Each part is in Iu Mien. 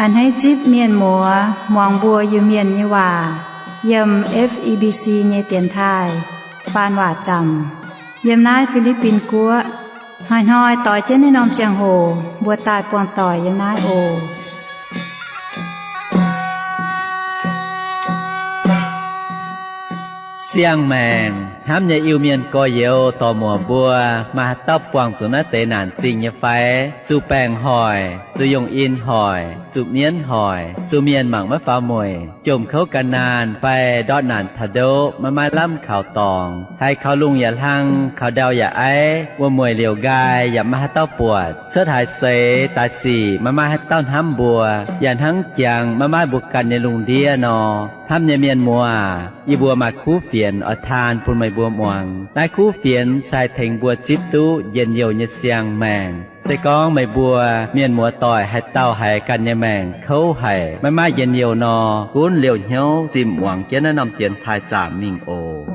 A'hneiv zipv mienh muoz muangx mbuo Iu-Mienh nyei waac yiem F E B C nyei dienx taaih faan waac zaamc yiem naaiv Fi^li^bin Guoqv. Hnoi-hnoi doix jienv naaiv norm ziangh hoc mbuo daaih buangh doic yiem naaiv oc. Siang-maengc hnamv nyei Iu-Mienh gorx-youz dorc-muoc mbuo, maaih haaix dauh buangh zuqc naaiv deix naanc zingh nyei fai? Zuqc baengc hoic, zuqc yungh in hoic, zuqc mienv hoic, zuqc mienh mangc maiv faaux mueic, jomc kouv gan naanh fai ndortv naanc taux ndoqv maiv maaih lamh kaux dorngx, haiz kaux lungh yaac hlang, kaux ndau yaac aiv, wuom-mueic liouc nqaai yaac maiv maaih haaix dauh buatc, cuotv haaix seix daaih sic maiv maaih haaix dauh hnamv mbuo, yaac hnangv jangx maiv maaih mbuo ganh nyei lungh ndiev nor. Hnamv nyei mienh muoz, yie mbuo maaih kuv fienx oix taan bun meih mbuo muangx. Naaiv kuv fienx se haih tengx mbuo zipv duqv njien-youh nyei siang-maengc. Se gorngv meih mbuo mienh muoz doic haaix dauh haiz ganh nyei maengc kouv haic, maiv maaih njien-youh nor, gunv liouh hnyouv zinh muangx jienv naaiv norm dienx taaih zaamc mingh oc.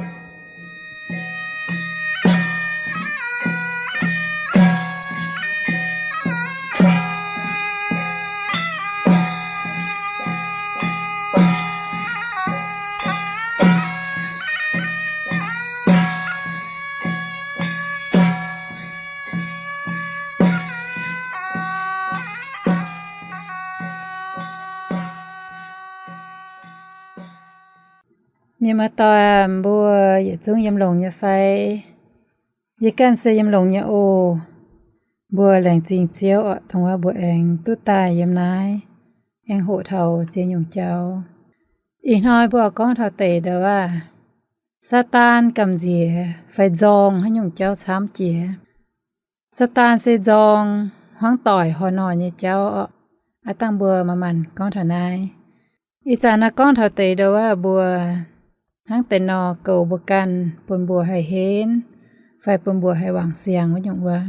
Mienh muoz-doic, mbuo yietc zungv yiem longx nyei fai? Yie ganh se yiem longx nyei oc. Mbuo laengz zingh Ziouv oc, dongh wuov mbuo aengx duqv daaih yiem naaiv, aengx hoqc taux ziex nyungc jauv. Ih hnoi mbuo oix gorngv taux deix ndau wuov, Saadaan gamh nziex fai nzorng haaix nyungc jauv camv jiex. Saadaan se nzorng hmuangv doic horh noic nyei jauv oc. Aav dangh mbuo manc-manc gorngv taux naaiv. Ih zanc naaiv gorngv taux deix ndau wuov mbuo hnangv deix nor goux mbuo ganh, bun mbuo haih henv fai bun mbuo haih wangc siang wuov nyungc wuov.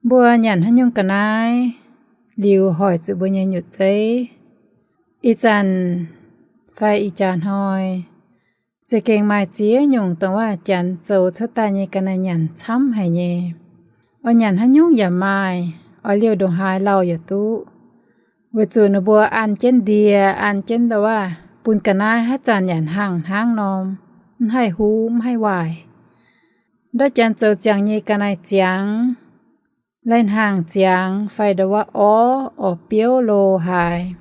Mbuo nyanc haaix nyungc ga'naaiv liuz hoic zuqc mbuo nyei nyutc zeiv. Ih zanc fai ih jaax hnoi za'gengh maaih ziex nyungc dongh wuov janx zoux cuotv daaih nyei ga'naaiv nyanc camv haic nyei. Oix nyanc haaix nyungc yaac maaih, oix liouh ndongc haaix lauh yaac duqv. Weic zuqc ninh mbuo an jienv ndie, an jienv ndau wuov bun ga'naaiv haaix zanc yaac hnaangx hnangv norm, mv haih huv mv haih waaic. Ndortv janx zoux ziangx nyei ga'naaiv ziangx, lai-hnaangx ziangx fai ndau wuov orv orv biouv lo haaix.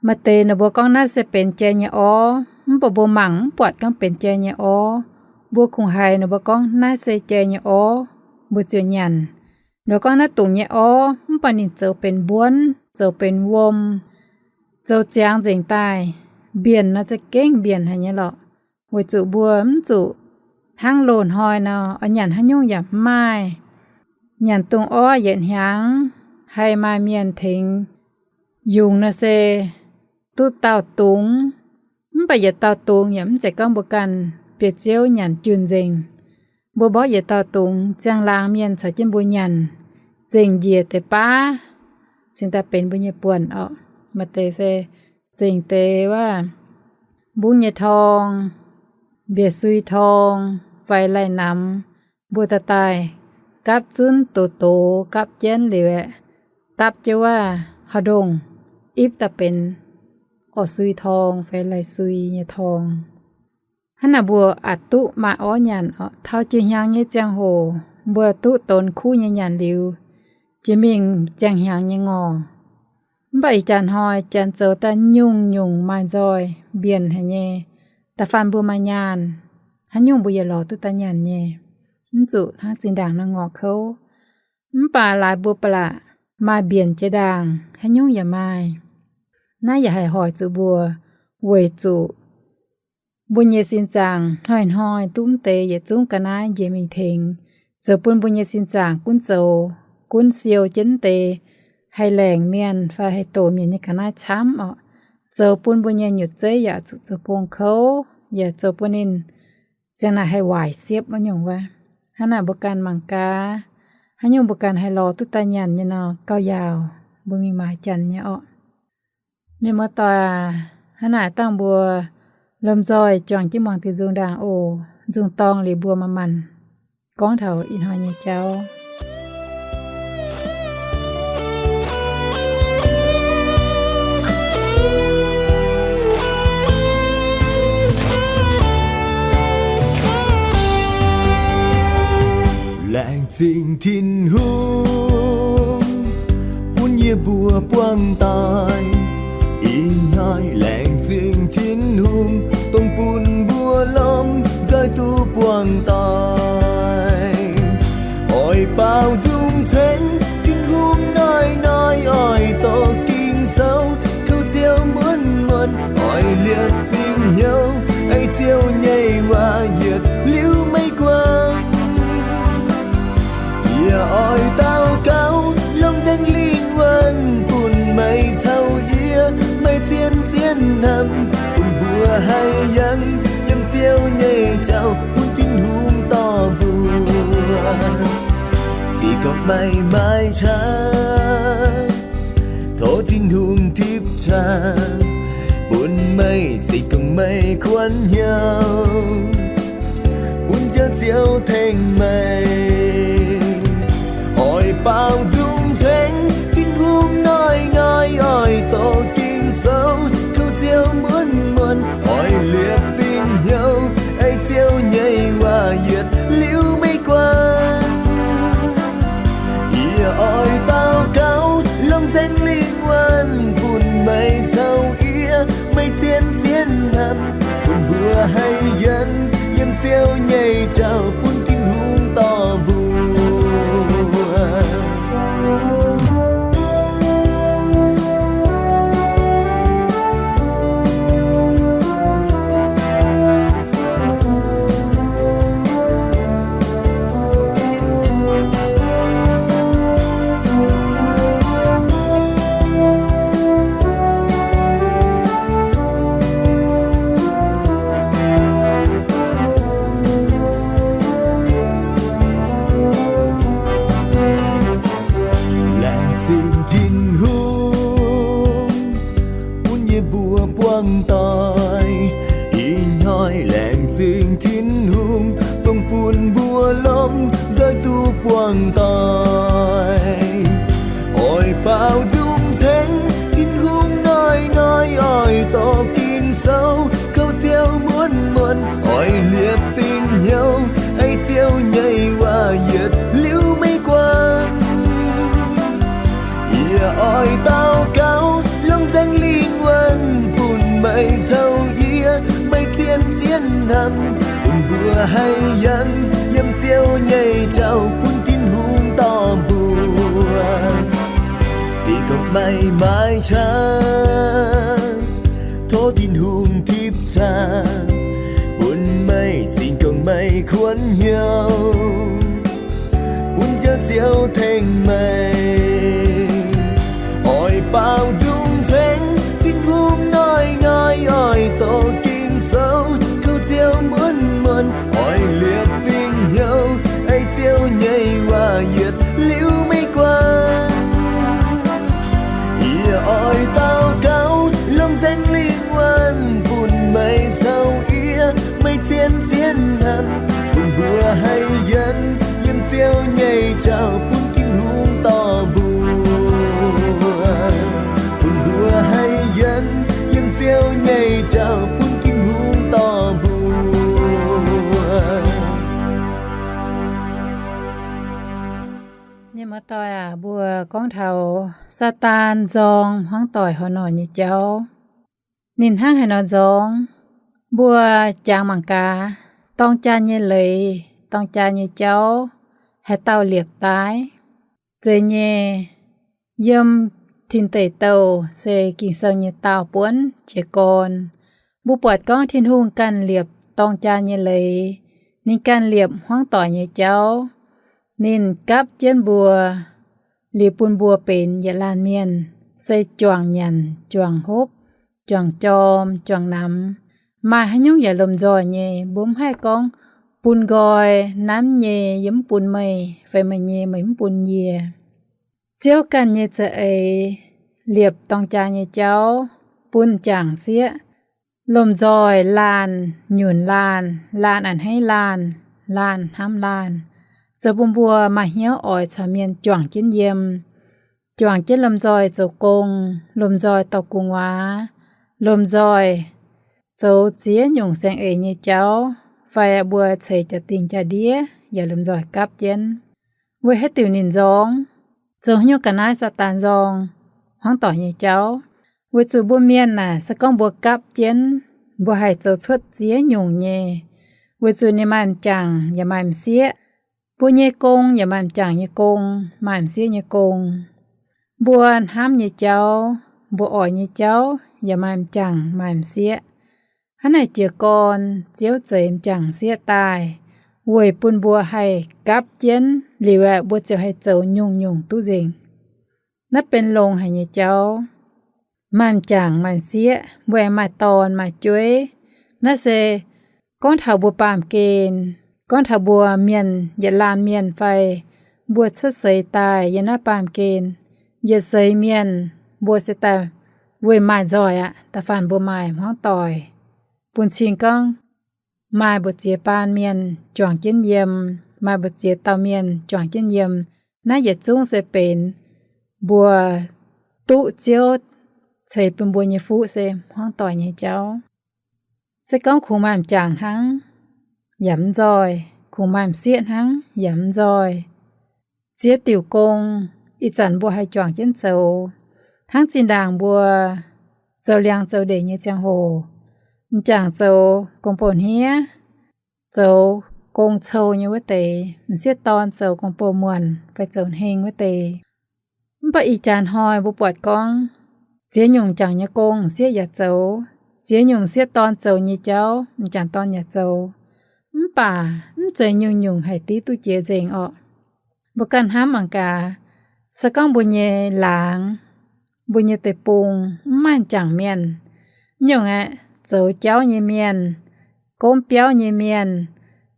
Maaih deix ninh mbuo gorngv naaiv se benx jai nyei orv, mv baac mbuo mangc mv buatc gorngv benx jai nyei orv. Mbuo kungx haiz ninh mbuo gorngv naaiv se jai nyei orv, mbuo ziouc nyanc. Ninh mbuo gorngv naaiv dongc nyei orv, mv baac ninh zoux benx mbuonv, zoux benx wuom, zoux ziangx nzengc daaih, mbienc nor za'gengh mbienc haic nyei lorqc. Weic zuqc mbuo mv zuqc hnangv loz-hnoi nor, oix nyanc haaix nyungc yaac mv maaih. Nyanc dongh orv yietc hnyangx, haih maaih mienh tengx yungz nor se duqv dauh dungz. Mv baac yietc dauh dungz yaac mv zeiz gorngv mbuo ganh biei ziouv nyanc junh nzengc. Mbuo mborqv yietc dauh dungz, ziangh laangz mienh caux jienv mbuo nyanc, zengc njiec deix baav, cingx daaih benx mbuo nyei buonc orqc. Maaih deix se zengc deix wuov mbungv nyei torng, mbiec sui torng, fai lai-namx, mbuo daaih daaih gapv zunv doz-doz gapv jienv liuz aeqv, dapv jienv wuov haaix ndongh ipv daaih benx orv sui torng fai lai sui nyei torng. Hnangv naaic mbuo aqc duqv maaih orv nyanc orqc. Taux jiex hnyangx nyei ziangh hoc mbuo duqv donx kuv nyei nyanc liuz, jiex mingh ziangh hnyangx nyei ngorc. Mv baac ih jaax hnoi janx zoux daaih nyungc-nyungc maaih nzoih mbienc haic nyei. Da'faanh mbuo maaih nyaanh, haaix nyungc mbuo yietc lorz duqv daaih nyanc nyei, mv zuqc hnangv zinh ndaangc nor ngorc kouv. Mv baac laaix mbuo ba'laqc maaih mbienc jiex ndaangc, haaix nyungc yaac maaih. Naaiv yaac haih hoic zuqc mbuo weic zuqc mbuo nyei sin zaangc hnoi-hnoi duqv mv deix yietc zungv ga'naaiv njiec mingh tengx, zoux bun mbuo nyei sin zaangc gunv zoux, gunv siou jienv mv deix haih laengc mienh fai haih doqc mienh nyei ga'naaiv camv orqc. Zoux bun mbuo nyei nyutc zeiv yaac zuqc zoux gong kouv, yaac zoux bun ninh ziang naaic haih waaic siepv wuov nyungc wuov. Hnangv naaic mbuo ganh mangc gaax, haaix nyungc mbuo ganh haih lorz duqv daaih nyanc nyei nor, gauh yaauc mbuo mingh maaiz janx nyei orqc. Mienh muoz-doic aac, hnangv naaic dangh mbuo lomh nzoih juangc jienv muangx diuh nzung ndaangc oc. Nzung dorng liuz mbuo manc-manc gorngv taux ih hnoi nyei jauv. Zingh Tin-Hungh bun yie mbuo buangh daaih. Ih hnoi laengz zingh Tin-Hungh dongh bun mbuo lomh nzoih duqv buangh daaih. Oix baaux nzung ceng Tin-Hungh hnoi-hnoi oix doqc Ging-Sou, kouv Ziouv muonz-muonz oix liepc dingc hnyouv, ei Ziouv nyei waac yietc liuz meih guangc. Yie oix daux gaux longc nzaeng lingh wuonh bun meih caux yie, meih zien-zien hnamv bun mbuo haih yangh yiem Ziouv nyei jauv bun Tin-Hungh dorh mbuo. Se gorngv meih maaih qaqv, tov Tin-Hungh tipv qaqv bun meih. Se gorngv meih kuonx hnyouv, bun Ziouv, Ziouv tengx meih. Oix baaux nzung ceng Tin-Hungh hnoi-hnoi oix doqc Ging-Sou, kouv Ziouv muonz-muonz oix liepc dingc hnyouv, ei Ziouv nyei waac yietc liuz meih guangc. Yie oix daux gaux longc nzaeng lingh wuonh bun meih caux yie, meih zien-zien hnamv bun mbuo haih yangh yiem Ziouv nyei jauv bun Tin-Hungh dorh mbuo. Laengz zingh Tin-Hungh bun yie mbuo buangh doic. Ih hnoi laengz zingh Tin-Hungh dongh bun mbuo lomh nzoih duqv buangh doic. Oix baaux nzung ceng Tin-Hungh hnoi-hnoi oix doqc Ging-Sou, kouv Ziouv muonz-muonz oix liepc dingc hnyouv, ei Ziouv nyei waac yietc liuz meih guangc. Yie oix daux gaux longc nzaeng lingh wuonh bun meih caux yie, meih zien-zien hnamv bun mbuo haih yangh yiem Ziouv nyei jauv bun Tin-Hungh dorh mbuo. Se gorngv meih maaih qaqv, tov Tin-Hungh tipv qaqv bun meih. Se gorngv meih kuonx hnyouv, bun Ziouv, Ziouv tengx meih. Oix baaux nzung ceng Tin-Hungh hnoi-hnoi oix doqc Ging-Sou, kouv Ziouv muonz-muonz oix liepc dingc hnyouv, ei Ziouv nyei waac yietc liuz meih guangc. Yie oix daux gaux longc nzaeng lingh wuonh bun meih caux yie, meih zien-zien hnamv bun mbuo haih yangh yiem Ziouv nyei jauv bun Tin-Hungh dorh mbuo. Bun mbuo haih yangh yiem Ziouv nyei jauv bun Tin-Hungh dorh mbuo. Mienh muoz-doic aac, mbuo gorngv taux Saadaan nzorng hmuangv doic horh norqc nyei jauv. Ninh hnangv haaix nor nzorng? Mbuo jangx mangc gaax, dorng jaa nyei leiz, dorng jaa nyei jauv, haaix dauh liepc daaih? Zeiz nyei, yiem Tin Deic Douh se Ging-Sou nyei daauh buonv jiez gorn. Mbuo buatc gorngv Tin-Hungh ganh liepc dorng jaa nyei leiz, ninh ganh liepc hmuangv doic nyei jauv. Ninh gapv jienv mbuo liuz bun mbuo benx yietc laanh mienh, se juangc nyanc, juangc hopv, juangc jorm, juangc namx. Maaih haaix nyungc yaac lomh nzoih nyei. Mbuo mv haih gorngv bun nqoi, nanv nyei, yie mv bun meih, fai meih nyei, meih mv bun yie. Ziouv ganh nyei za'eix liepc dorng jaa nyei jauv bun jangc sieqv. Lomh nzoih laanh nyunc laanh, laanh a'hneiv laanh, laanh hnamv laanh, zoux bun mbuo maaih hnyouv oix caux mienh juangc jienv yiem, juangc jienv lomh nzoih zoux gong, lomh nzoih dorh gu'nguaaz, lomh nzoih zoux ziex nyungc saeng-eix nyei jauv, fai mbuo ceix jaa-dingh jaa-ndiev yaac lomh nzoih gapv jienv. weic haaix diuc ninh nzorng, zoux haaix nyungc ga'naaiv Saadaan nzorng hmuangv doic nyei jauv. Weic zuqc mbuo mienh naaic se gorngv mbuo gapv jienv, mbuo haih zoux cuotv ziex nyungc nyei. Weic zuqc ninh maaih m'jangc yaac maaih m'sieqv. Mbuo nyei gong yaac maaih m'jangc nyei gong, maaih m'sieqv nyei gong. Mbuo hnamv nyei jauv, mbuo oix nyei jauv yaac maaih m'jangc maaih m'sieqv. Hnangv naaic jiez gorn Ziouv zeix m'jangc m'sieqv daaih weic bun mbuo haih gapv jienv liuz aeqv, mbuo ziouc haih zoux nyungc-nyungc duqv nzengc. Naaiv benx longx haic nyei jauv. Maaih m'jangc maaih m'sieqv, mbuo aengx maaih dorn maaih jueiv. Naaiv se gorngv taux mbuo baamh gen, gorngv taux mbuo mienh yietc laanh mienh fai mbuo cuotv seix daaih yiem naaiv baamh gen, yietc seix mienh mbuo se daaih weic maaih nzoih aqv, da'faanh mbuo maaih hmuangv doic. Bun cing gorngv maaih mbu'ziex baan mienh juangc jienv yiem, maaih mbu'ziex dauh mienh juangc jienv yiem. Naaiv yietc zungv se benx mbuo duqv Ziouv ceix bun mbuo nyei fuqv se hmuangv doic nyei jauv. Se gorngv kungx maaih m'jangc hnangv yaac mv nzoih, kungx maaih m'sieqv hnangv yaac mv nzoih. Ziex diuc gong ih zanc mbuo haih juangc jienv zoux. Hnangv zinh ndaangc mbuo zoux liangx zoux ndeic nyei ziangh hoc, m'jangc zoux gong-bou hniev, zoux gong-cou nyei wuov deix, m'sieqv dorn zoux gong-bou muonc fai zoux heng wuov deix. Mv baac ih jaax hnoi mbuo buatc gorngv, ziex nyungc m'jangc nyei gong m'sieqv yaac zoux, ziex nyungc m'sieqv dorn zoux nyei jauv m'jangc dorn yaac zoux. Mv baac mv zeiz nyungc-nyungc haih div duqv jiex nzengc orqc. Mbuo ganh hnamv mangc gaax, se gorngv mbuo nyei laangz, mbuo nyei deic-bung mv maaih m'jangc mienh, nyungc aeqv, zoux jauv nyei mienh, gomv biauv nyei mienh,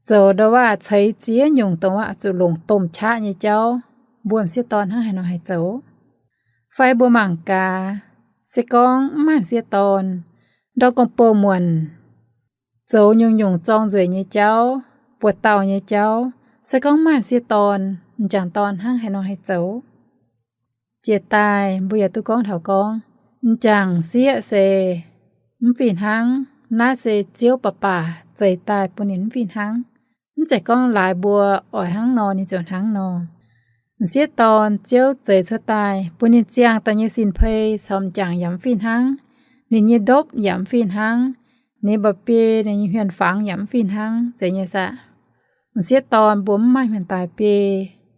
zoux ndongc waac ceix ziex nyungc dongh waac zuqc longc domh qaqv nyei jauv, mbuo m'sieqv dorn hnangv haaix nor haih zoux? Fai mbuo mangc gaax, se gorngv mv maaih m'sieqv dorn, ndortv gong-bou muonc, zoux nyungc-nyungc zorng nzueic nyei jauv, buoz-dauh nyei jauv, se gorngv mv maaih m'sieqv dorn, m'jangc dorn hnangv haaix nor haih zoux? Jiex daaih mbuo yaac duqv gorngv taux gorngv, m'jangc m'sieqv se mv fih hnangv. Naaiv se Ziouv baac baac zeix daaih bun ninh mv fih hnangv. Mv zeiz gorngv laaix mbuo oix hnangv nor ninh ziouc hnangv nor. M'sieqv dorn Ziouv zeix cuotv daaih bun ninh ziangh daaih nyei sin-pei caux m'jangc yaac mv fih hnangv, ninh nyei ndopv yaac mv fih hnangv, ninh mba'biei, ninh nyei hmien fangx yaac mv fih hnangv, zeiz nyei saah? M'sieqv dorn mbuo mv maaih hmien daaix biei,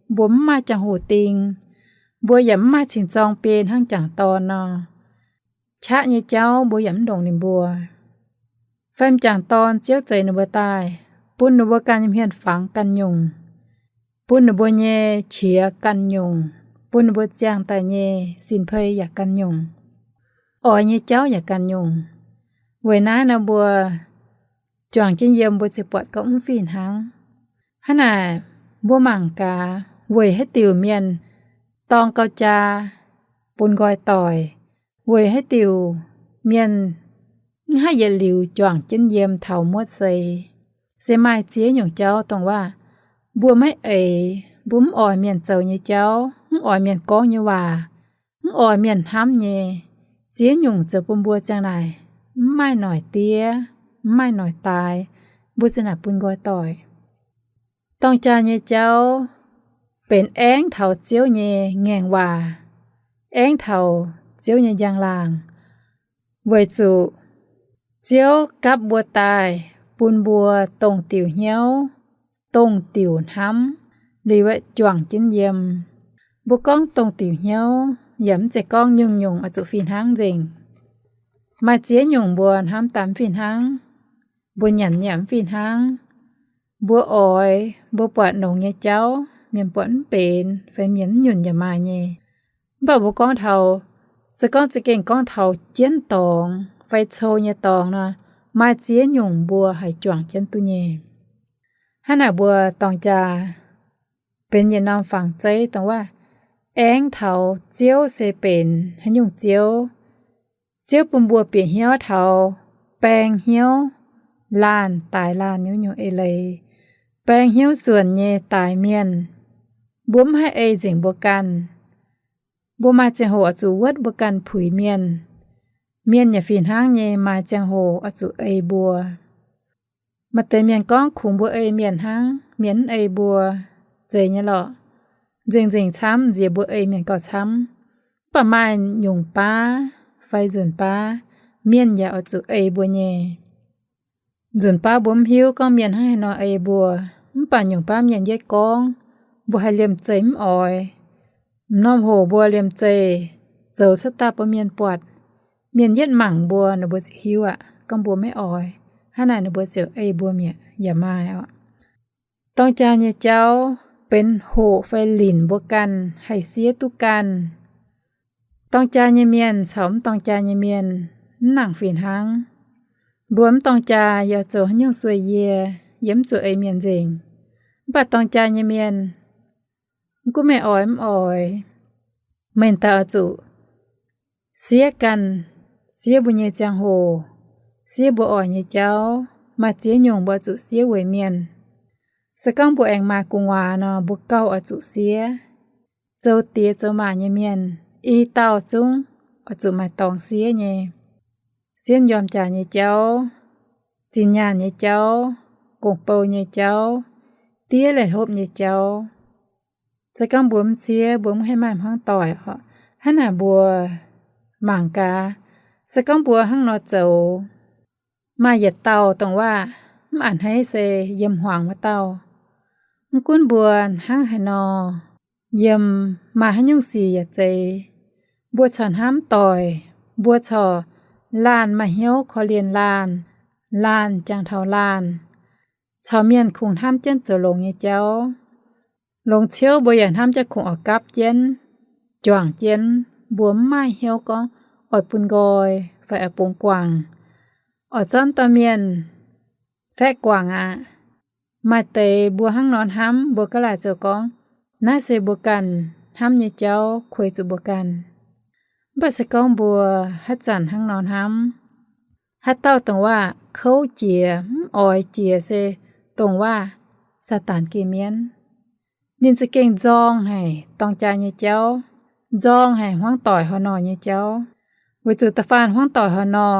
mbuo mv maaih jangx-hoc ding, mbuo yaac mv maaih cing-zorng biei hnangv m'jangc dorn nor. Qaqv nyei jauv mbuo yaac mv ndongc ninh mbuo. Fai m'jangc dorn Ziouv zeix ninh mbuo daaih, bun ninh mbuo ganh nyei hmien fangx ganh nyungc, bun ninh mbuo nyei qiex ganh nyungc, bun ninh mbuo ziangh daaih nyei sin-pei yaac ganh nyungc, oix nyei jauv yaac ganh nyungc. Weic naaiv nor mbuo juangc jienv yiem mbuo ziouc buatc gorngv mv fih hnangv. Hnangv naaic, mbuo mangc gaax weic haaix diuc mienh dorng gauh jaa bun nqoi doic, weic haaix diuc mienh mv haih yietc liuz juangc jienv yiem taux muotv seix. Se maaih ziex nyungc jauv dongh waac mbuo maiv eix, mbuo mv oix mienh zoux nyei jauv, mv oix mienh gorngv nyei waac, mv oix mienh hnamv nyei. Ziex nyungc zoux bun mbuo ziang naaic mv maaih noic diev, mv maaih noic daaix, mbuo ziang naaic bun nqoi doic. Dorng jaa nyei jauv benx aengv taux Ziouv nyei ngaengc waac, aengv taux Ziouv nyei njang-laangc, weic zuqc Ziouv gapv mbuo daaih bun mbuo dongh diuc hnyouv, dongh diuc hnamv, liuz aeqv, juangc jienv yiem. Mbuo gorngv dongh diuc hnyouv yaac mv zeiz gorngv nyungc-nyungc oix zuqc fih hnangv nzengc. Maaih ziex nyungc mbuo hnamv daaih mv fih hnangv, mbuo nyanc nyei yaac mv fih hnangv. Mbuo oix, mbuo buatc longx nyei jauv mienh buatc mv benx fai mienh mv nyunc yaac maaih nyei. Mv baac mbuo gorngv taux, se gorngv za'gengh gorngv taux jienv dorngx fai cou nyei dorngx nor, maaih ziex nyungc mbuo haih juangc jienv duqv nyei. Hnangv naaic mbuo dorng jaa benx yietc norm fangx zeiv dongh waac aengv taux Ziouv se benx haaix nyungc Ziouv. Ziouv bun mbuo bieqc hnyouv taux baeng hnyouv laanh daaix laanh nyei nyungc eix leiz, baeng hnyouv suonc nyei daaix mienh. Mbuo mv haih ei nzengc mbuo ganh. Mbuo maaih ziangh hoc oix zuqc wuotv mbuo ganh puix mienh. Mienh yaac fih hnangv nyei maaih ziangh hoc oix zuqc ei mbuo. Maaih deix mienh gorngv kungx mbuo ei mienh hnangv, mienh mv ei mbuo. Zeiz nyei lorqc. nzengc-nzengc camv, nziex mbuo ei mienh gauh camv. Mv baac maaih nyungc baav fai nzunc baav, mienh yaac oix zuqc ei mbuo nyei. Nzunc baav mbuo mv hiuv gorngv mienh hnangv haaix nor ei mbuo, mv baac nyungc baav mienh yietv gorngv, mbuo haih liemh zeih mv oix. M'normh hoc mbuo liemh zeih zoux cuotv daaih bun mienh buatc, mienh yietv mangc mbuo, ninh mbuo ziouc hiuv aqv gorngv mbuo maiv oix. Hnangv naaic ninh mbuo ziouc ei mbuo mi'aqv yaac maaih oc. Dorng jaa nyei jauv benx hoqc fai linc mbuo ganh haih siev duqv ganh. Dorng jaa nyei mienh caux mv dorng jaa nyei mienh mv nangc fih hnangv. Mbuo mv dorng jaa yaac zoux haaix nyungc sueih yie, yie mv zuqc ei mienh nzengc. Mv baac dorng jaa nyei mienh, mv gunv meih oix mv oix, meih daaih oix zuqc siev ganh, siev mbuo nyei ziangh hoc, siev mbuo oix nyei jauv. Maaih ziex nyungc mbuo zuqc siev weic mienh. Se gorngv mbuo aengx maaih gu'nguaaz nor, mbuo gauh oix zuqc siev. Zoux diex zoux maac nyei mienh, i dauh zungv oix zuqc maaih dorngx siev nyei. Siev m'njormh jaax nyei jauv, zinh nyaanh nyei jauv, gong-bou nyei jauv, diev leih hlopv nyei jauv. Se gorngv mbuo mv siev, mbuo mv haih maaih hmuangv doic oc. Hnangv naaic mbuo mangc gaax, se gorngv mbuo hnangv nor zoux, maaih yietc dauh dongh waac mv a'hneiv se yiem hmuangx wuov dauh. Mv gunv mbuo hnangv haaix nor, yiem maaih haaix nyungc sic yaac zeiz, mbuo corc hnamv doic, mbuo corc laanh maaih hnyouv korv-lienh laanh, laanh jangx taux laanh, caux mienh kungx hnamv jienv zoux longx nyei jauv. Longx ciouv mbuo yaac hnamv jienv kungx oix gapv jienv, juangc jienv. Mbuo mv maaih hnyouv gorngv oix bun nqoi fai oix bungx guangc, oix zorqv dorh mienh faeqv guangc aqv. Maaih deix mbuo hnangv nor hnamv, mbuo gaav laaic zoux gorngv, naaiv se mbuo ganh hnamv nyei jauv, kuei zuqc mbuo ganh. Mv baac se gorngv mbuo haaix zanc hnangv nor hnamv, haaix dauh dongh waac kouv jiex, mv oix jiex se dongh waac Saadaan geh mienv. Ninh za'gengh nzorng haic dorng jaa nyei jauv, nzorng haic hmuangv doic horh nor nyei jauv. Weic zuqc da'faanh hmuangv doic horh nor,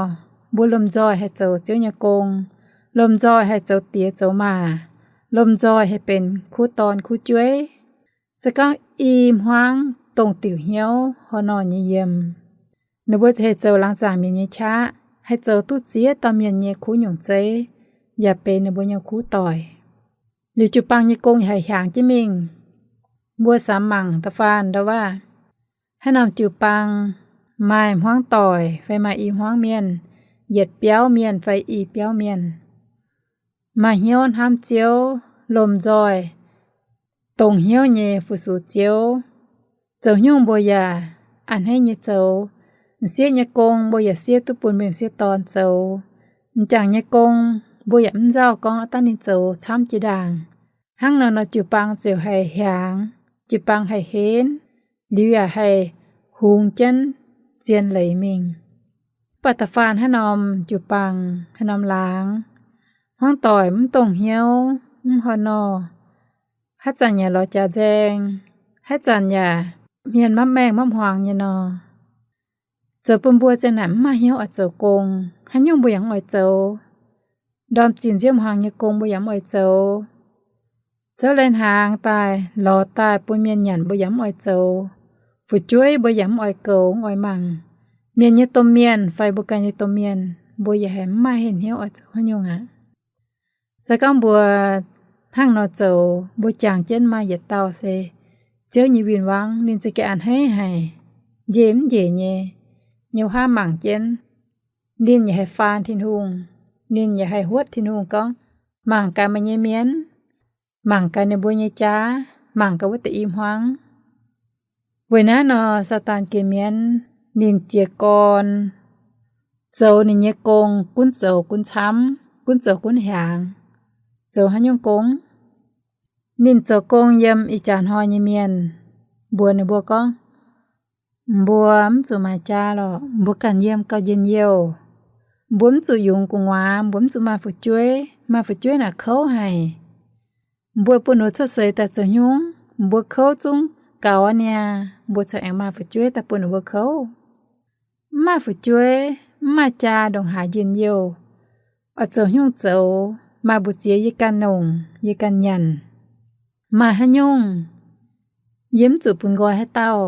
mbuo lomh nzoih haih zoux Ziouv nyei gong, lomh nzoih haih zoux diex zoux maac, lomh nzoih haih benx kuv dorn kuv jueiv. Se gorngv i hmuangv dongh diuc hnyouv horh nor nyei yiem, ninh mbuo haih zoux laangz zaangc mienh nyei qaqv, haih zoux duqv ziex dauh mienh nyei kuv nyungc zeiv, yaac benx ninh mbuo nyei kuv doic. Liuz jiu-baang nyei gong yaac haih hiaangx jienv mingh. Mbuo samx mangc da'faanh ndau waac, haaix norm jiu-baang maaih hmuangv doic fai maaih i hmuangv mienh, yietc biauv mienh fai i biauv mienh, maaih hnyouv hnamv Ziouv, lomh nzoih dongh hnyouv nyei fu-sux Ziouv. Zoux nyungc mbuo yaac a'hneiv nyei zoux. M'sieqv nyei gong mbuo yaac siev duqv bun mbuo m'sieqv dorn zoux. M'jangc nyei gong mbuo yaac mv nzauh gorngv aav dangh ninh zoux camv jiex ndaangc. Hnangv nor nor jiu-baang ziouc haih hiaangx, jiu-baang haih henv, liuz yaac haih hungx jienv zien leiz mingh. Mv baac da'faanh haaix norm jiu-baang, haaix norm laangz, hmuangv doic mv dongh hnyouv, mv horh nor, haaix zanc yaac lorz jaax nzaeng, haaix zanc yaac hmien mapv maengh mapv hmuangx nyei nor, zoux bun mbuo ziang naaic mv maaih hnyouv oix zoux gong. Haaix nyungc mbuo yaac mv oix zoux. Ndorm zinh nziouv hmuangx nyei gong mbuo yaac mv oix zoux. Zouv lai-hnaangx daaih, lorz daaih bun mienh nyanc mbuo yaac mv oix zoux. Fu'jueiv mbuo yaac mv oix goux, mv oix mangc. Mienh nyei domh mienh fai mbuo ganh nyei domh mienh, mbuo yaac haiz mv maaih hnyouv oix zoux haaix nyungc aqv. Se gorngv mbuo hnangv nor zoux, mbuo jangx jienv maaih yietc dauh se Ziouv nyei win-wangv, ninh za'gengh a'hneiv haic, njiec mv njiec nyei, nyei haav mangc jienv. Ninh yaac haih faan Tin-Hungh, ninh yaac haih huotv Tin-Hungh gorngv, mangc gaax meih nyei mienh, mangc gaax ninh mbuo nyei jaav, mangc gaax wuov deix i hmuangv. Weic naaiv nor, Saadaan geh mienv ninh jiez gorn zoux ninh nyei gong, gunv zoux gunv camv, gunv zoux gunv hiaangx. Zoux haaix nyungc gong? Ninh zoux gong yiem ih jaax hnoi nyei mienh, mbuox ninh mbuo gorngv, mbuo mv zuqc maaih jaa lorqc, mbuo ganh yiem gauh njien-youh. Mbuo mv zuqc yungz gu'nguaaz, mbuo mv zuqc maaih fu'jueiv. Maaih fu'jueiv naaic kouv haic. Mbuo bun ninh mbuo cuotv seix daaih zoux haaix nyungc? Mbuo kouv zungv gaux aqv niaa, mbuo corc aengx maaih fu'jueiv daaih bun ninh mbuo kouv. Mv maaih fu'jueiv, mv maaih jaa ndongc haaix njien-youh, oix zoux haaix nyungc zoux? Maaih mbu'ziex yie ganh longc, yie ganh nyanc. Maaih haaix nyungc Yie mv zuqc bun nqoi haaix dauh,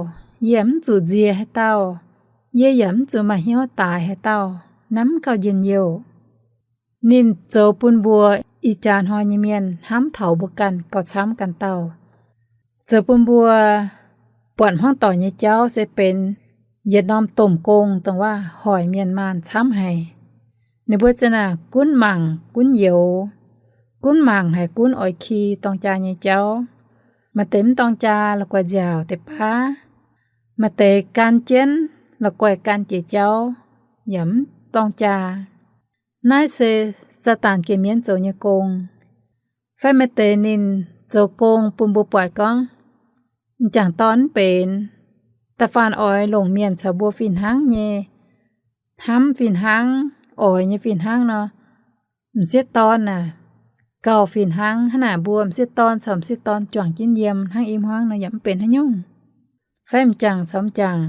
yie mv zuqc nzie haaix dauh, yie yaac mv zuqc maaih hnyouv daaix haaix dauh. Naaiv mv gauh njien-youh. Ninh zoux bun mbuo ih jaax hnoi nyei mienh hnamv taux mbuo ganh gauh camv ganh dauh. Zoux bun mbuo buatc hmuangv doic nyei jauv se benx yietc norm domh gong dongh waac hoic mienh maanh camv haic. Ninh mbuo za'naaic gunv mangc gunv youx, gunv mangc haic gunv oix ki dorng jaa nyei jauv. Maaih deix mv dorng jaa la'guaih nziaauc deix baav. Maaih deix gan jienv la'guaih gan jiex jauv yaac mv dorng jaa. Naaiv se Saadaan geh mienv zoux nyei gong. Fai maaih deix ninh zoux gong bun mbuo buatc gorngv m'jangc dorn mv benx, da'faanh oix longc mienh caux mbuo fih hnangv nyei, hnamv fih hnangv, oix nyei fih hnangv nor, m'sieqv dorn aah, gauh fih hnangv. Hnangv naaic mbuo m'sieqv dorn caux m'sieqv dorn juangc jienv yiem hnangv i hmuangv nor yaac mv benx haaix nyungc. Fai m'jangc caux m'jangc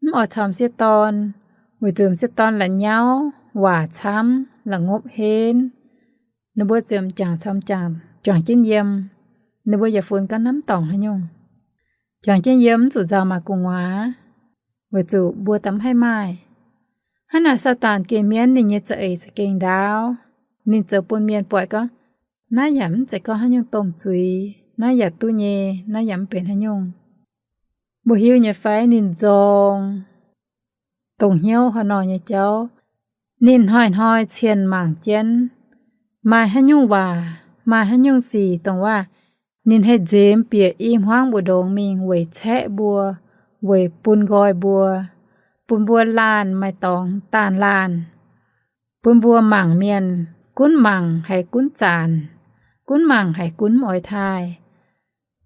mv oix caux m'sieqv dorn, weic zuqc m'sieqv dorn la'nyauv, waac camv, la'ngopv henv, ninh mbuo ziouc m'jangc caux m'jangc juangc jienv yiem, ninh mbuo yaac funx ganh hnamv dorngc haaix nyungc. Juangc jienv yiem mv zuqc nzauh maaih gu'nguaaz, weic zuqc mbuo daaih mv haih maaih. Hnangv naaic Saadaan geh mienv ninh nyei za'eix za'gengh ndaauv. Ninh zoux bun mienh buatc gorngv, naaiv yaac mv zeiz gorngv haaix nyungc domh zuiz, naaiv yaac duqv nyei, naaiv yaac mv benx haaix nyungc. Mbuo hiuv nyei fai ninh nzorng dongh hnyouv haaix nor nyei jauv, ninh hnoi-hnoi cienh mangc jienv, maaih haaix nyungc waac, maaih haaix nyungc sic dongh waac ninh haih nzemx bieqc i hmuangv mbu'ndongx mingh weic caeqv mbuo, weic bun nqoi mbuo, bun mbuo laanh maaih dorngx daanh laanh, bun mbuo mangc mienh gunv mangc haiz gunv zanc, gunv mangc haiz gunv mv oix taaih,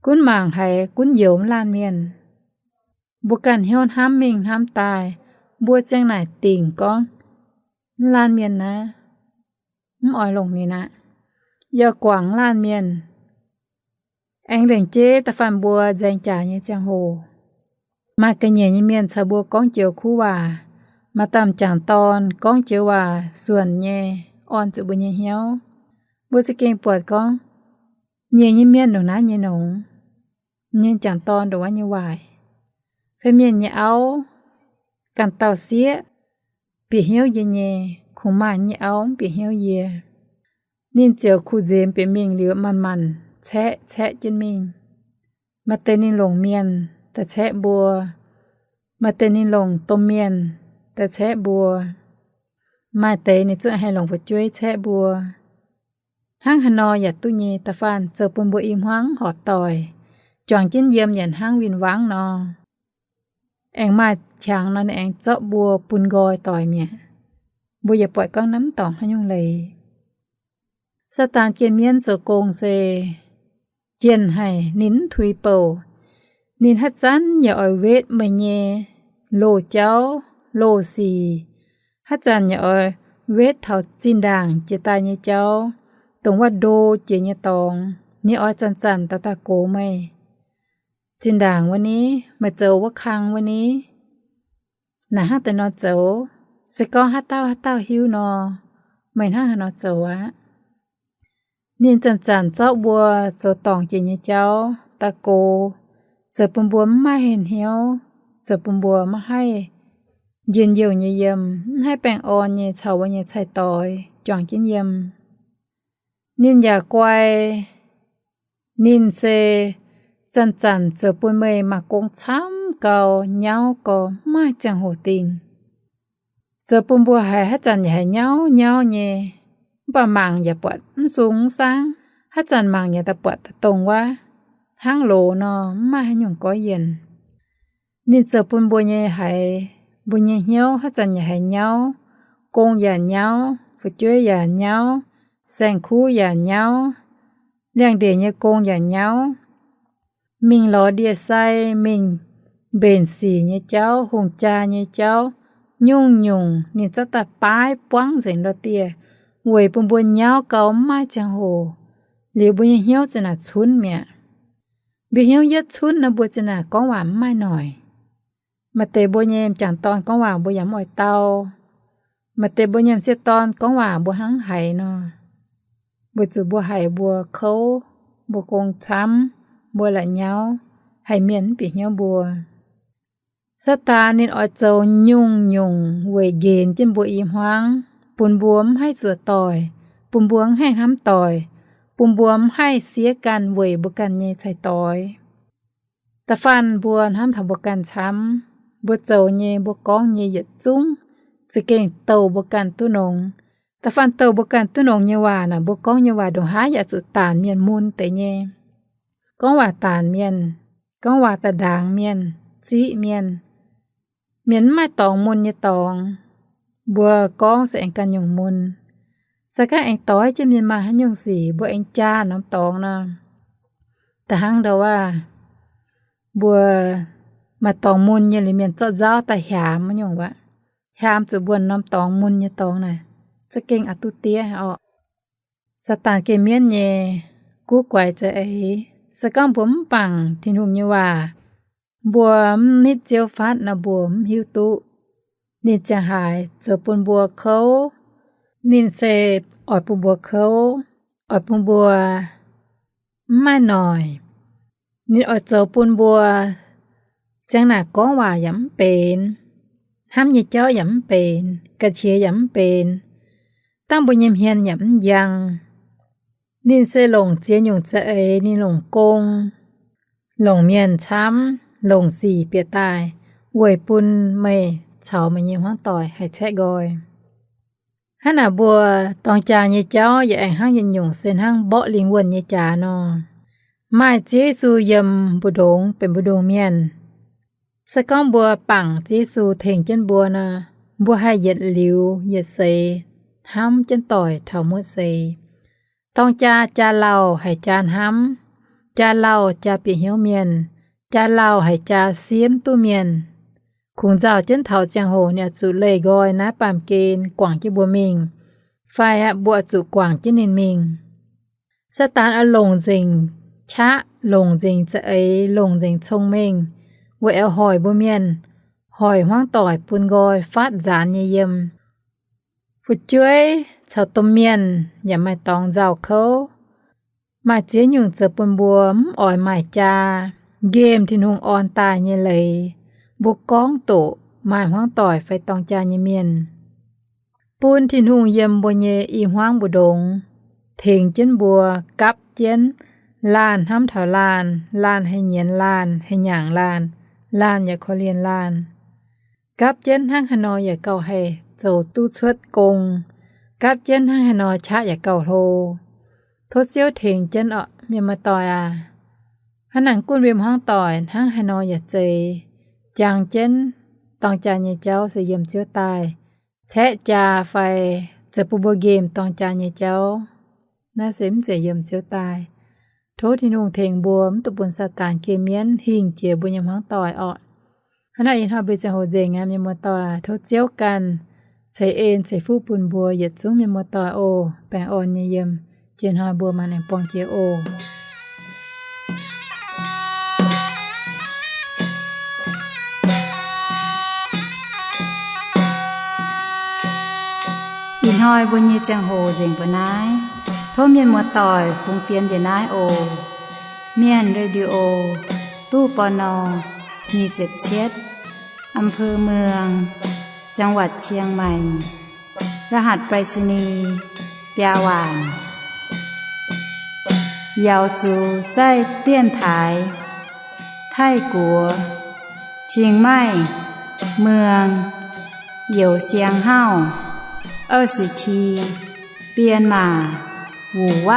gunv mangc haiz gunv youx mv laanh mienh. Mbuo ganh hnyouv hnamv mingh hnamv daaih, mbuo ziang naaic dingc gorngv, mv laanh mienh naaiv, mv oix longc ninh aqv. Yie guangc mv laanh mienh. Aengx lengc jeiv da'faanh mbuo nzaeng jaax nyei ziangh hoc, maaih ga'nyiec nyei mienh caux mbuo gorngv joux kuv waac, maaih dauh m'jangc dorn gorngv joux waac suonc nyei, orn zuqc mbuo nyei hnyouv. Mbuo za'gengh buatc gorngv, nyiec nyei mienh ndongc naaiv nyei nongx, m'nyei m'jangc dorn ndongc wuov nyei waaic. Fai mienh nyei auv, ganh dauh sieqv bieqc hnyouv yie nyei, kungx maaih nyei auv mv bieqc hnyouv yie. Ninh ziouc kuh nzemx bieqc mingh liuz manc-manc caeqv, caeqv jienv mingh. Maaih deix ninh longc mienh daaih caeqv mbuo, maaih deix ninh longc domh mienh daaih caeqv mbuo, maaih deix ninh zungv haih longc fu'jueiv caeqv mbuo. Hnangv haaix nor yaac duqv nyei, da'faanh zoux bun mbuo i hmuangv horpc doic, juangc jienv yiem yaac hnangv win-wangv nor. Aengx maaih qangx nor ninh aengx zorqv mbuo bun nqoi doic mi'aqv. Mbuo yaac buatc gorngv naaiv mv dorngc haaix nyungc leiz. Saadaan geh mienv zoux gong se jienh haic, ninh mv tuix bouc. Ninh haaix zanc yaac oix wetv meih nyei loz-jauv, loz-sic. Haaix zanc yaac oix wetv taux zinh ndaangc jiex daaih nyei jauv, dongh wuov ndo jiex nyei dorngx. Ninh oix zanc-zanc daaih daaih gox meih. Zinh ndaangc wuov ni, meih zoux wuov kang wuov ni, naaic hnangv deix nor zoux. Se gorngv haaix dauh haaix dauh hiuv nor, meih hnangv haaix nor zoux aqv. Ninh zanc-zanc zorqv mbuo zoux dorngc jiex nyei jauv daaih gox, zoux bun mbuo mv maaih hnyouv, zoux bun mbuo maiv haih njien-youh nyei yiem, mv haih baengh orn nyei caux wuov nyei cai-doix juangc jienv yiem. Ninh yaac guai. Ninh se zanc-zanc zoux bun meih mangc gong camv gau, nyauv gau, mv maaih ziangh hoc dingh. Zoux bun mbuo haiz haaix zanc yaac haiz nyauv nyauv nyei, mv baac mangc yaac buatc mv sung mv saangv, haaix zanc mangc yaac daaih buatc daaih dongh wuov, hnangv loz nor, mv maaih haaix nyungc goiv yienc. Ninh zoux bun mbuo nyei haiz, mbuo nyei hnyouv haaix zanc yaac haiz nyauv, gong yaac nyauv, fu'jueiv yaac nyauv, saeng-kuv yaac nyauv, liangx-ndeic nyei gong yaac nyauv. Mingh lorz ndie-sai, mingh mbenc sic nyei jauv, hungh jaa nyei jauv, nyungc-nyungc ninh zorqv daaih baaix buangv nzengc lorh dieh, weic bun mbuo nyauv gau mv maaih ziangh hoc, liuz mbuo nyei hnyouv za'naaic cunv mi'aqv. Mbuo hnyouv yietv cunv nor, mbuo za'naaic gorngv waac mv maaih noic. Maaih deix mbuo nyei m'jangc dorn gorngv waac mbuo yaac mv oix dau. Maaih deix mbuo nyei m'sieqv dorn gorngv waac mbuo hnangv haiz nor, weic zuqc mbuo haiz mbuo kouv, mbuo gong camv, mbuo la'nyauv, haiz mienh mv bieqc hnyouv mbuo. Saadaan ninh oix zoux nyungc-nyungc weic nqenx jienv mbuo i hmuangv, bun mbuo mv haih zuoqc doic, bun mbuo mv haih hnamv doic, bun mbuo mv haih siev ganh weic mbuo ganh nyei cai-doix. Da'faanh mbuo hnamv taux mbuo ganh camv, mbuo zoux nyei, mbuo gorngv nyei yietc zungv za'gengh douh mbuo ganh duqv longx. Da'faanh douh mbuo ganh duqv longx nyei waac naaic, mbuo gorngv nyei waac ndongc haaix yaac zuqc daanc mienh mun deix nyei. Gorngv waac daanc mienh, gorngv waac da'ndaangx mienh, ziqv mienh. Mienh mv maaih dorngx mun nyei dorngx, mbuo gorngv se aengx ganh nyungc mun. Se gorngv aengx doix jienv mienh maaih haaix nyungc sic, mbuo aengx jaa norm dorngx nor, da'hnangv ndau wuov, mbuo maaih dorngx mun nyei liuz, mienh zorqv nzauv daaih hiaamx wuov nyungc wuov, hiaamx zuqc mbuo norm dorngx mun nyei dorngx naaic, za'gengh oix duqv diev orqc. Saadaan geh mienv nyei guv guaix za'eix. Se gorngv mbuo mv bangc Tin-Hungh nyei waac, mbuo mv nitv Ziouv fatv nor, mbuo mv hiuv duqv. Ninh ziangh haaix zoux bun mbuo kouv, ninh se oix bun mbuo kouv, oix bun mbuo mv maaih noic. Ninh oix zoux bun mbuo ziang naaic gorngv waac yaac mv benx, hnamv nyei jauv yaac mv benx, ga'qiex yaac mv benx, dangh mbuo nyei hmien yaac mv njang. Ninh se longc ziex nyungc za'eix, ninh longc gong, longc mienh camv, longc sic bieqc daaih, weic bun meih caux meih nyei hmuangv doic haih caeqv nqoi. Hnangv naaic mbuo dorng jaa nyei jauv yaac aengx hnangv yietc nyungc se hnangv mborqv lingh wuonh nyei jaax nor. Maaih Ziouv Yesu yiem mbu'ndongx benx mbu'ndongx mienh. Se gorngv mbuo bangc Ziouv Yesu tengx jienv mbuo nor, mbuo haih yietc liuz yietc seix hnamv jienv doic taux muotv seix. Dorng jaa jaa lauh haic jaa hnamv, jaa lauh jaa bieqc hnyouv mienh, jaa lauh haic jaa siemv duqv mienh. Kungx nzauh jienv taux ziangh hoc ninh oix zuqc leih nqoi naaiv baamh gen guangc jienv mbuo mingh, fai mbuo oix zuqc guangc jienv ninh mingh. Saadaan oix longc nzengc qaqv, longc nzengc za'eix, longc nzengc cong-mengh, weic oix hoic mbuo mienh, hoic hmuangv doic bun nqoi fatv nzaanx nyei yiem. Fu'jueiv caux domh mienh yaac maaih dorngx nzauh kouv. Maaih ziex nyungc zoux bun mbuo mv oix maaih jaa. Nqemh Tin-Hungh orn daaih nyei leiz, mbuo gorngv doqc maaih hmuangv doic fai dorng jaa nyei mienh, bun Tin-Hungh yiem mbuo nyei i hmuangv mbu'ndongx, tengx jienv mbuo, gapv jienv, laanh hnamv taux laanh, laanh haih nyienz laanh, haih nyaangc laanh, laanh yaac korv-lienh laanh. Gapv jienv hnangv haaix nor yaac gauh haih zoux duqv cuotv gong. Gapv jienv hnangv haaix nor qaqv yaac gauh hlo. Tov Ziouv tengx jienv orqc, mienh muoz-doic aac. Hnangv naaic gunv mbuo hmuangv doic hnangv haaix nor yaac zeiz, jangx jienv dorng jaa nyei jauv se yiem Ziouv daaih. Caeqv jaa fai zoux bun mbuo nqemh dorng jaa nyei jauv, naaiv se mv zeiz yiem Ziouv daaih. Tov Tin-Hungh tengx mbuo mv dungx bun Saadaan geh mienv hingh jiex mbuo nyei hmuangv doic orqc. Hnangv naaic ih hnoi mbuo ziangh hoc nzengc aqv, mienh muoz-doic. Tov Ziouv ganh ceix en ceix fuqv bun mbuo yietc zungv mienh muoz-doic oc. Baengh orn nyei yiem. Jiex hnoi mbuo mangc aengx buangh jiex oc. Ih hnoi mbuo nyei ziangh hoc nzengc mbuo naaiv. Tov mienh muoz-doic fungx fienx njiec naaiv oc. Mienh Radio, ตู้ ปณ. nyic ziepc cietv, อำเภอเมือง จังหวัดเชียงใหม่ รหัสไปรษณีย์ biaa waanc. 瑶族在电台 ไทกัว เชียงใหม่ เมือง 有限号 二十七 编码 五万